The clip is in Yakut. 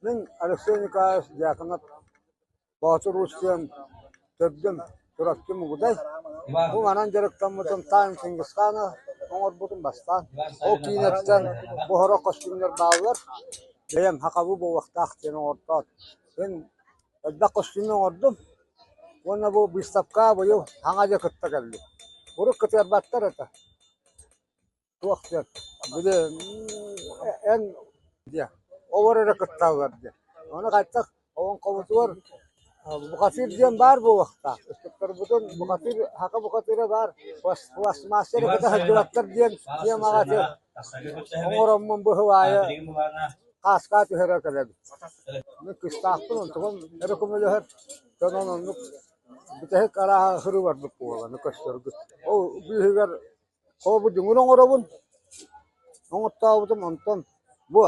Мин Алексей Николаевич Дьяконов Боотур Уус диэн төрдүм Чурапчы Мугудай. Бу манан дьарыктаммытым Таан Чингисхана оҥорбутум бастаан. Ол киинэттэн бу сорох көстүүмнэр бааллар. Бэйэм сахалыы буолуохтаах диэн оҥортоот. Мин элбэх көстүүмү оҥордум уонна бу быыстапкаҕа быйыл саҥа дьэ кытта кэллим. Урут кытыарбаттар этэ. Туох диэн, били эн диэ, олор эрэ кытталлар диэн. Ону хайдах олоҥхобутугар бухатыыр диэн баар буолуохтаах. Ыстыктарбытын бухатыыр, саха бухатыыра баар, пластмасса эрэ кытта сылдьыбаттар диэн темаҕа оҥороммун быһылаайы хааскаа түһэрэ кэлэбит. Мин кыстаахпын, онтукам эрэ көмөлөһөр. Дьон оннук бүтэһик арааһа сырыы барбыт буолан көстөргүт. Ол быыһыгар Холобур, дүҥүр оҥоробун, оҥортообутум, онтон бу